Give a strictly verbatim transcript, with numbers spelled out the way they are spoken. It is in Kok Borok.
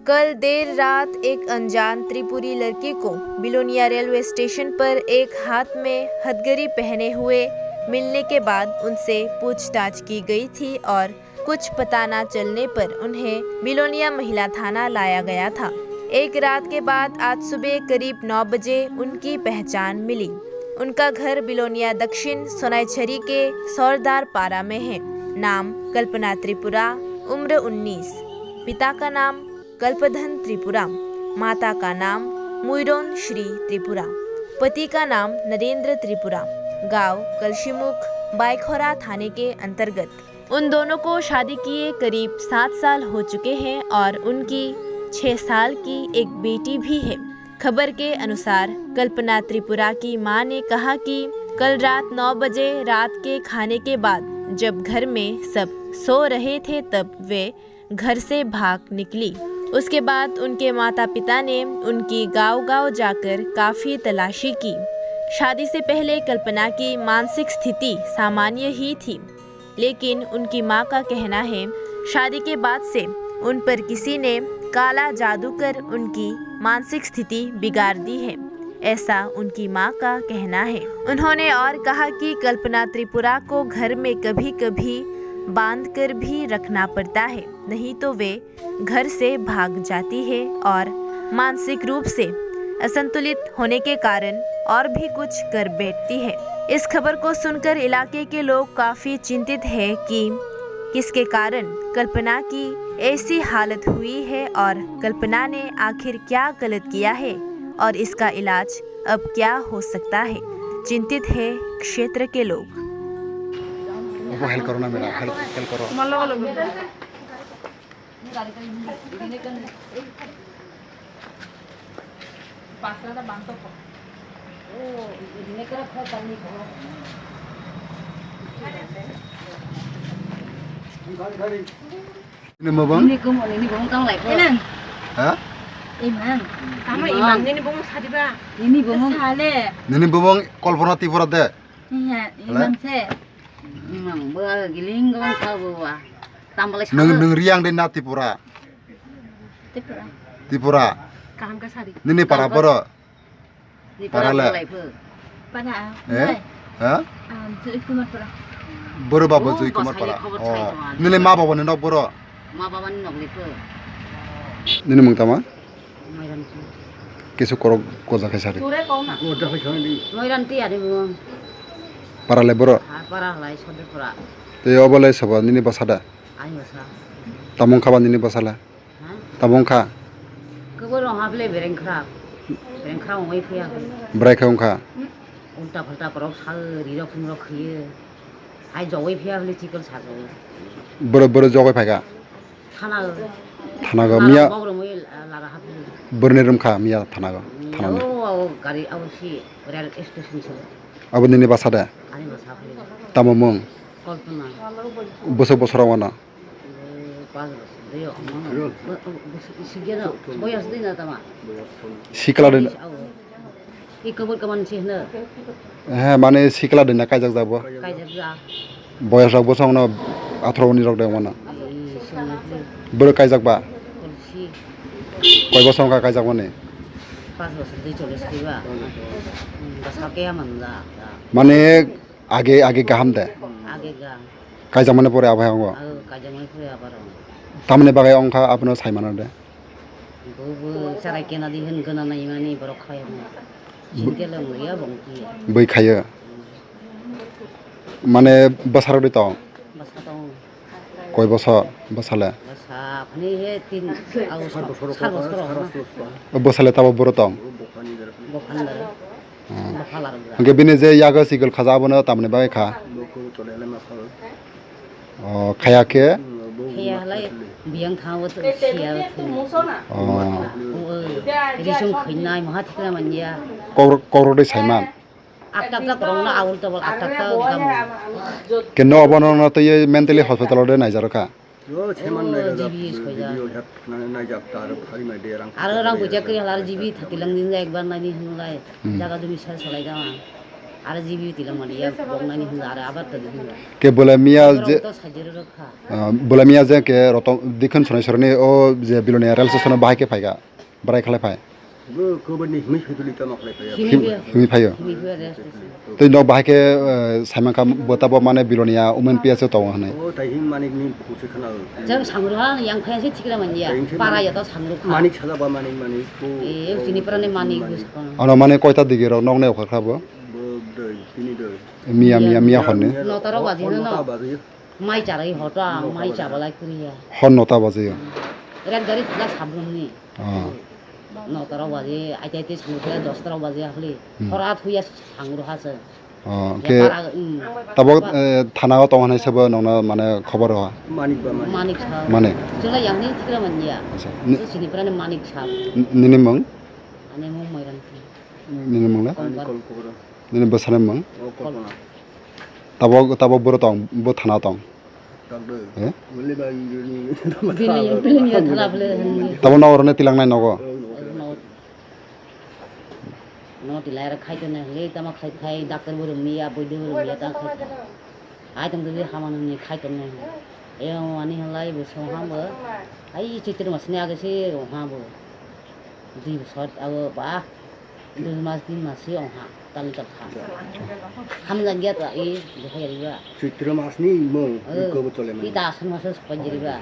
कल देर रात एक अनजान त्रिपुरी लड़की को बिलोनिया रेलवे स्टेशन पर एक हाथ में हथकड़ी पहने हुए मिलने के बाद उनसे पूछताछ की गई थी और कुछ पता ना चलने पर उन्हें बिलोनिया महिला थाना लाया गया था। एक रात के बाद आज सुबह करीब नौ बजे उनकी पहचान मिली। उनका घर बिलोनिया दक्षिण सोनाईछड़ी के सरदार पारा में है। नाम कल्पना त्रिपुरा, उम्र उन्नीस। पिता का नाम कल्पधन त्रिपुरा, माता का नाम मुइरोन श्री त्रिपुरा, पति का नाम नरेंद्र त्रिपुरा, गांव कलशीमुख, बाईखोरा थाने के अंतर्गत। उन दोनों को शादी किए करीब सात साल हो चुके हैं और उनकी छह साल की एक बेटी भी है। खबर के अनुसार, कल्पना त्रिपुरा की मां ने कहा कि कल रात नौ बजे रात के खाने के बाद जब घर में सब सो रहे थे, तब वे घर से भाग निकली। उसके बाद उनके माता-पिता ने उनकी गांव-गांव जाकर काफी तलाशी की। शादी से पहले कल्पना की मानसिक स्थिति सामान्य ही थी, लेकिन उनकी मां का कहना है, शादी के बाद से उन पर किसी ने काला जादू कर उनकी मानसिक स्थिति बिगाड़ दी है, ऐसा उनकी मां का कहना है। उन्होंने और कहा कि कल्पना त्रिपुरा को घर में कभी-कभी बांध कर भी रखना पड़ता है, नहीं तो वे घर से भाग जाती है और मानसिक रूप से असंतुलित होने के कारण और भी कुछ कर बैठती है। इस खबर को सुनकर इलाके के लोग काफी चिंतित है कि किसके कारण कल्पना की ऐसी हालत हुई है और कल्पना ने आखिर क्या गलत किया है और इसका इलाज अब क्या हो सकता है, चिंतित है क्षेत्र के लोग। Obo help koro na, madam, help, help koro. Nini mobang? Nini kumo, nini bumung tang lai ko. Iman. Ha? Iman. Tama iman, nini bumung sadiba. Nini bumung. Sale. Nini bumung Kalpana Tripura de. Iya, iman se. Imang bo giling gong sa bo wa. Tambal sa. Nung, nung Riang de na Tripura. Tripura. Tripura. Kaham ka sari. Nini para boro. Para le. Para. Eh? Ha? Jui Kumar para. Boro babo Jui Kumar para. Oh. Nini ma babo ni nok boro. Ma baba ni nok le pho. Nini mung tama? Moiranti. Kisu korok goja khai sari. Moiranti ani mung. Para le boro. Ha, para lai sode pura. Te obo le sabo nini basa da? Ani basa. Tamung khaba nini basa la? Ha? Tamung kha? Kebo rong hable bereng khra. Bereng khra ongoi phiya. Brai kha ongkha? Ulta phalta korok sa ri rok phung rok khiye. Hai jogoi phiya hable chikon sa jogoi. Boro, boro jogoi phaika? Thana. Thana go miya. Bogrom oi lara hapli. Borni rum kha miya thana go. Thana ni. O gari abo si rail station se. Abo nini basa da? Ani basa hapli. Tamo mung? Kalpana. Bosok bosor wano? Pas bosor de yo. Sigena boyas de na tama. Sikla de. Iko bo kaman si hino. He, mane sikla dina kaijak jabo. Kaijak ja. Boyas rok bosong no atharo ni rok de wano. Boro kaijak ba? Polisi. Koi bosong ka kaijak mani? Pas bosor dui cholis kiba. Basa ke aman da. Mane age, age gaham de. Age gaham. Kaijak mani pore abai hango. Kaijak mani pore abar. Tamni bagai ongkha abono sai mano de. Bo, bo, sarai kena di hin gana na imani borok khayo. Singke le muya bong ki. Boi khayo. Mane bwsarok di tong? Bwsa tong. Koi bosor bwsale? Bwsa phani he tin, au sat bosor, sat bosor. O bwsale tabo boro tong? Bokhan dara. Hwnkhe bini je yago sikol khaja abono tamni bagwi kha? O khaya khe? Khaya halai biyang thango to siya. O. Risung khuinai maha thikna manya. Kok, kokrok dei saiman. Aktak tak rong na aul tebol aktak tak gamo. Keno abono no tei mentally hospital o de naijaro kha. Yo, seman naijak, G B soja. Video hep, na-, naijak ta aro phari mai de rang. Aro rang puja kri halar G B thati lang din ekbar nani hunlai. Hmm. Jaga dumi sar salai dama. Aro G B tila mani ya boknani hwnla aro abar tadi hwnla. Ke bole miya je, Borok to sajero rokha. Ah, bole miya je ke roto dikhen sonai soroni o je Bilonia rail station bahai ke phaika. Bwrai khalai phai. Bo kobor ni himwi phai tuli tamo khalai phai. Himwi Him-, phai. Himwi phaio. Himwi phai rail station. Tei nok bahai ke, eh, saimang kha bo tabo mane Bilonia women P S o tongo hwnwi. O tai him manik ni busi khana. Jang sangro ha yang phai se thikra manya. Tai him se Para manik. Ya to sangro kha. Manik sala ba manik manik ko. E, chini para ne manik busi khana. Ano mane koita digi rok nok ne okhar kha bo. Bo doi, tini doi. Miya, miya, miya hor ni. Miya, nota rok baji no. Nota baji. Mai charai hoto ang, mai chabalai kuriya. Hor nota baji. Red gari thla sabun ni. Ah. Nota rok baji, aite aite sangro khe dosta rok baji ahli. Hmm. Hor at huya sangro ha se. Oh, ya ke para, mm. Tabok, eh, thana o tong hanai sabo nongna mane khobor ho. Manik ba manik. Manik sa. Manik. Chula yang ni thikra manya. Acha. Ni- Chini para ne manik sa. N-, nini mung? Ani mung mai ran. Nini mung le? Ani kol kubur. Nini bwsani mung? O Kolpona. Tabok, tabok boro tong, bo thana tong. Tang do. Eh? Muli ba yuni. Bini, bini ya thana bole. Tabok no orone tilang nai nogo. No. No tilai ra khai to nai le tama khai khai doctor bo rum ya, boido bo rum ya ta khai. Ai tong de haman ni khai to nai. E ani halai bo song ham bo. Ai chitri mas ni age se ha bo. Dui bosor abo ba dui mas tin mas se ong ha tali tali kha. Hamjak ya ta e, dekha ya riba. Chitra mas ni mung, eh, iko bo chole mani. Ita asam mas sopai ya riba.